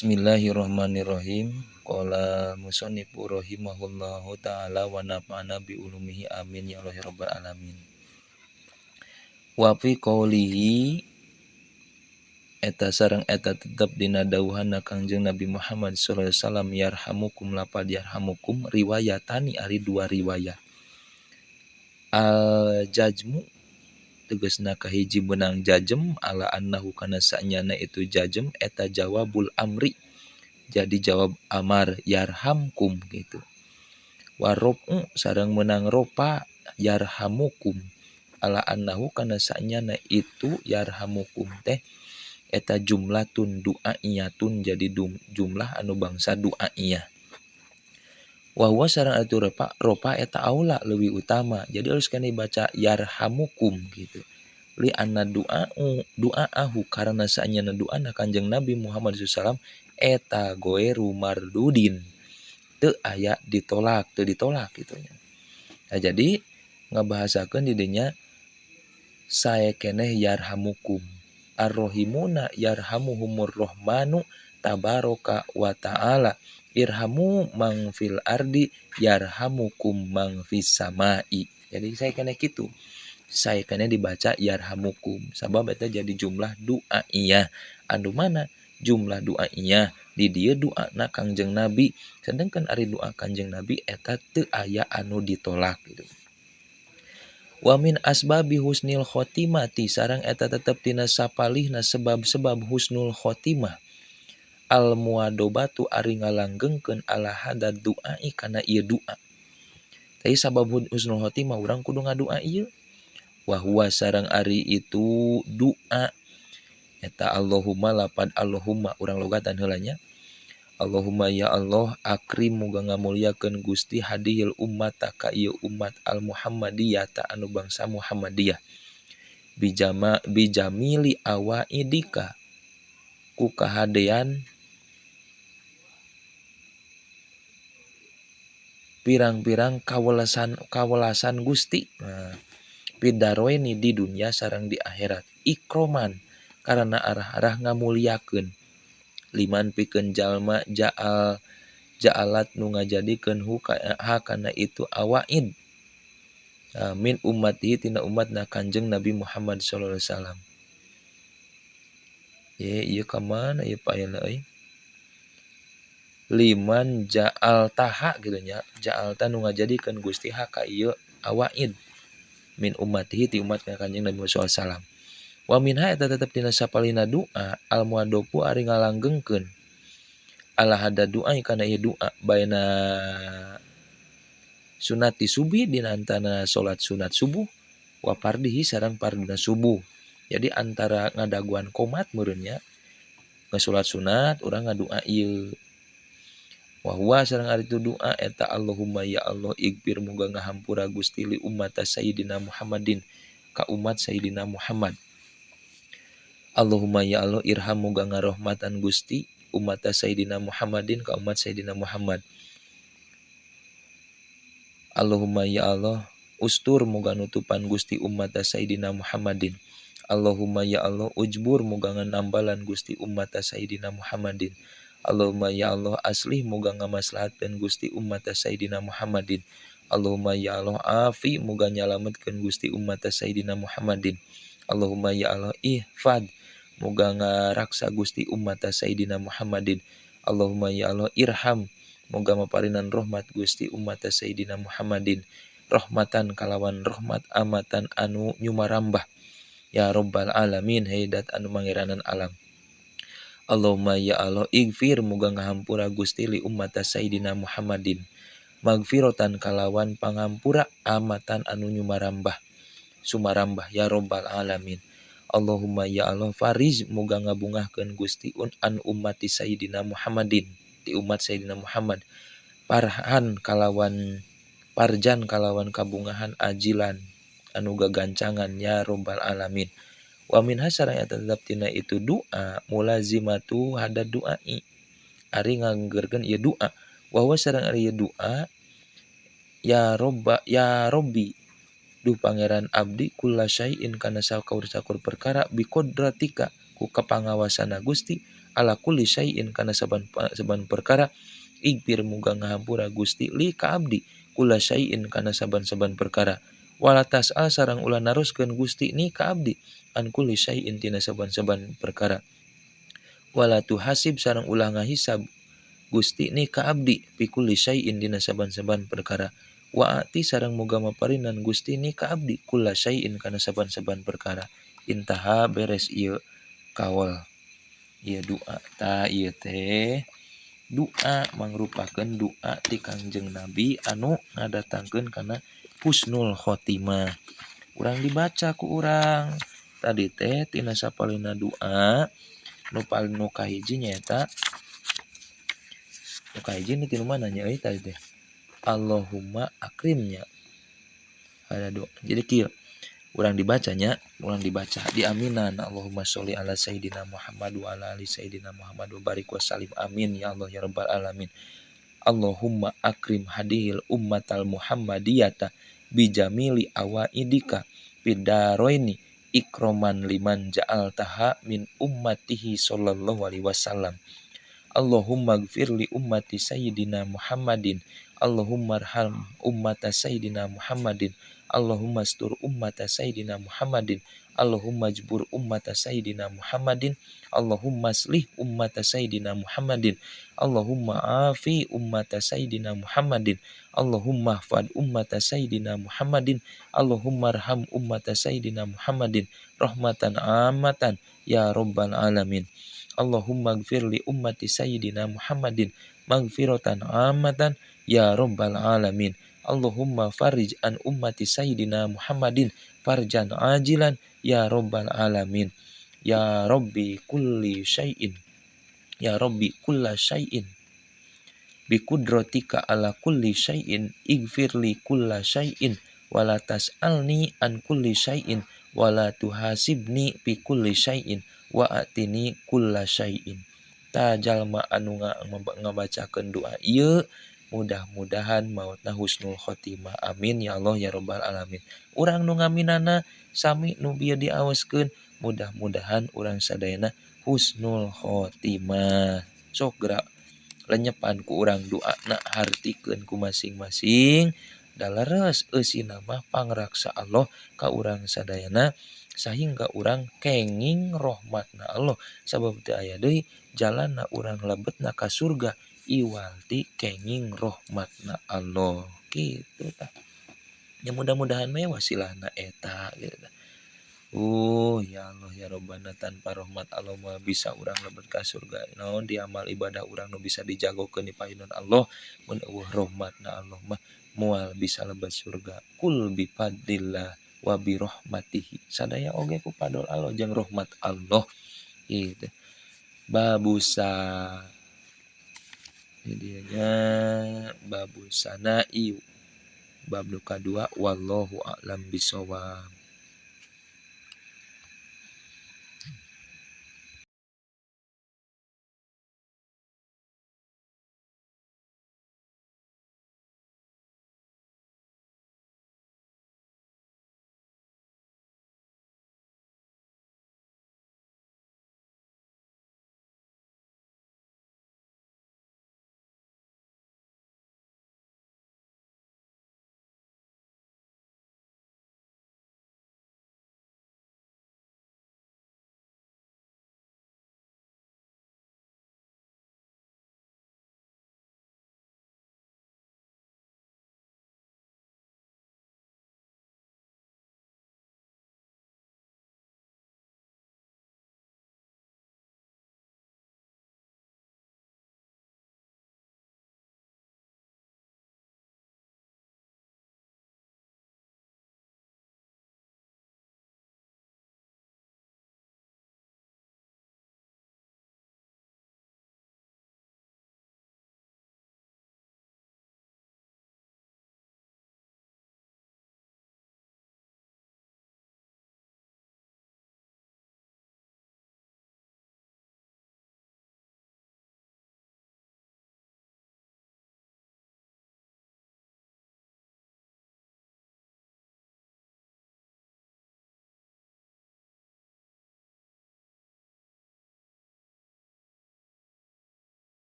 Bismillahirrahmanirrahim. Qala musannifu rahimahullahu taala wa nafa'ana bi ulumihi amin ya Allah ya rabbal alamin. Wa fi qaulihi eta sareng eta tetep dina dawuhana Kangjeng Nabi Muhammad sallallahu alaihi wasallam yarhamukum lapad yarhamukum riwayatani ari dua riwayat. Al jazmu tegasna kahiji benang jajem ala annahu kana sanyana itu jajem eta jawabul amri, jadi jawab amar yarhamkum gitu. Warofu sareng menang ropa yarhamukum ala annahu kana sanyana itu yarhamukum teh eta jumlatun du'aiyatun, jadi jumlah anu bangsa du'aiyah. Wa huwa sareng atu ropa, ropa eta aula leuwih utama. Jadi harus kana dibaca yarhamukum gitu. Li anna du'a'u du'aahu karena sanyana du'ana Kanjeng Nabi Muhammad sallallahu alaihi wasallam eta goeru mardudin, teu aya ditolak, teu ditolak gitu nya. Nah, jadi ngabahasakeun di dinya sae keneh yarhamukum arrohimuna yarhamuhumur rohmanu tabaraka wa ta'ala irhamu mang fil ardi yarhamukum mang fis samai. Jadi saya kena kitu, saya kena dibaca yarhamukum sabab eta jadi jumlah du'aiyah. Anu mana jumlah du'aiyah di dieu doana Kangjeng Nabi, sedangkan ari doa Kangjeng Nabi eta teu aya anu ditolak gitu. Wa min asbabi husnil khotimati sareng eta tetep tina sapalihna sebab-sebab husnul khotimah al muadobatu ari ngalanggengkeun ala hadad du'ai kana ieu doa. Tapi sabab husnul khotimah urang kudu ngadua ieu. Wa huwa sareng ari itu doa eta Allahumma lapad Allahumma urang logatan heula nya. Allahumma ya Allah akrim muga ngamulyakeun Gusti hadihil ummata ka ieu umat al Muhammadiyah anu bangsa Muhammadiyah bijama bijamili awaidika ku kahadean pirang-pirang kawelasan kawelasan Gusti. Nah, pidaroeni di dunia sareng di akhirat ikroman karena arah-arah ngamuliakeun liman pikeun jalma jaal jaalat nu ngajadikeun ha kana itu awaid min ummatihi tina umatna Kanjeng Nabi Muhammad sallallahu alaihi wasallam. Ye ieu ka mana ieu paena euy? Liman jaal taha gitu nya, jaal ta nu ngajadikeun Gusti ha ka ieu awaid min ummatihi ti umatna Kanjeng Nabi Muhammad sallallahu alaihi wasallam. Wa minha eta tetep dina sapalina doa al muadofu ari ngalanggengkeun ala hada doa kana ieu doa baina sunati subuh dina antara salat sunat subuh wa fardihi sareng farduna subuh. Jadi antara ngadaguan komat meureun nya ngasolat sunat urang ngadua ieu. Wa huwa sareng ari itu doa eta Allahumma ya Allah igfir muga ngahampura Gusti li ummata Sayyidina Muhammadin ka umat Sayyidina Muhammad. Allahumma ya Allah irham muga ngarohmatan Gusti umat Sayyidina Muhammadin ka umat Sayyidina Muhammad. Allahumma ya Allah ustur muga nutupan Gusti umat Sayyidina Muhammadin. Allahumma ya Allah ujbur muga ngambalan Gusti umat Sayyidina Muhammadin. Allahumma ya Allah aslih muga ngamaslahatkeun Gusti umat Sayyidina Muhammadin. Allahumma ya Allah afi muga nyalametkeun Gusti umat Sayyidina Muhammadin. Allahumma ya Allah ihfad muga ngaraksa Gusti umat Sayyidina Muhammadin. Allahumma ya Allah irham muga maparinan rahmat Gusti umat Sayyidina Muhammadin rahmatan kalawan rahmat amatan anu nyumarambah ya rabbal alamin haydat anu mangeranan alam. Allahumma ya Allah igfir muga ngahampura Gusti li umat Sayyidina Muhammadin magfiratan kalawan pangampura amatan anu nyumarambah sumarambah ya rabbal alamin. Allahumma ya Allah fariz muga ngabungahkeun Gusti un an ummati Sayyidina Muhammadin ti umat Sayyidina Muhammad parhan kalawan parjan kalawan kabungahan ajilan anu gagancangan ya rabbal alamin. Wa minha sareng eta tetep tina itu doa mulazimatu hada duai ari nganggeurkeun ieu doa wa huwa sareng ari ieu doa ya robba ya robbi Duh Pangeran abdi kulla syai'in kana sakur-sakur perkara biqudratika ku kapangawasan Gusti ala kulli syai'in kana saban perkara igfir muga ngahampura Gusti li ka abdi kulla syai'in kana saban-saban perkara wala tas'al sareng ulah naroskeun Gusti ni ka abdi an kulli syai'in tina saban-saban perkara wala tuhasib sareng ulah ngahisab Gusti ni ka abdi fi kulli syai'in dina saban-saban perkara wa ati sareng muga maparinan Gusti ni ka abdi kulla syai'in kana saban-saban perkara. Intaha beres ieu kaol ieu doa ta ieu teh doa mangrupakeun doa ti Kangjeng Nabi anu ngadatangkeun kana husnul khotimah. Urang dibaca ku urang tadi teh tina sapalihna doa nu paling nu kahiji nyaeta nu kahiji nu ti mana nya euy tadi teh Allahumma akrimnya ada doa. Jadi kieu urang dibacanya, urang dibaca diaminan Allahumma sholli ala sayidina Muhammad wa ala ali sayidina Muhammad wa barik wa salim amin ya Allah ya rabbal alamin. Allahumma akrim hadihil ummatal muhammadiyata bijamili awaidika fidaroini ikroman liman ja'altaha min ummatihi sallallahu alaihi wasallam. Allahumma gfir li ummati sayyidina Muhammadin. Allahumma arham ummata sayyidina Muhammadin. Allahumma astur ummata sayyidina Muhammadin. Allahumma jbur ummata sayyidina Muhammadin. Allahumma aslih ummata sayyidina Muhammadin. Allahumma afi ummata sayyidina Muhammadin. Allahumma hfad ummata sayyidina Muhammadin. Allahumma arham ummata sayyidina Muhammadin rahmatan ammatan ya rabbal alamin. Allahumma gfir li ummati sayyidina Muhammadin magfiratan ammatan ya rabbal alamin. Allahumma farij an ummati sayyidina Muhammadin farjan ajilan ya rabbal alamin. Ya rabbi kulli syai'in ya rabbi kulla syai'in bi qudratika ala kulli syai'in igfirli kulla syai'in wala tas'alni an kulli syai'in wala tuhasibni fi kulli syai'in wa atini kulla syai'in. Ta jalma anu ngabacakeun doa ieu mudah-mudahan mautna husnul khotimah amin ya Allah ya rabbal alamin. Urang nu ngaminana sami nu bieu diawaskeun mudah-mudahan urang sadayana husnul khotimah. Sok gerak lenyepan ku urang doana hartikeun ku masing-masing da leres eusina mah pangraksa Allah ka urang sadayana sahingga urang kenging rahmatna Allah sabab teu aya deui jalanna urang lebetna ka surga iwal ti kenging rahmatna Allah kitu tah. Ya mudah-mudahan we wasilahna eta kitu tah. Ya Allah ya Rabbana tanpa rahmat Allah mah bisa urang lebet ka surga. Naon di amal ibadah urang nu bisa dijagokeun di payunan Allah mun eueuh rahmatna Allah mah moal bisa lebet surga. Kul bi fadlillah wa bi rahmatihi. Sadaya oge ku fadl Allah jeung rahmat Allah gitu. Babusa ini dianya babusana iu bab nu kadua wallahu a'lam bisawab.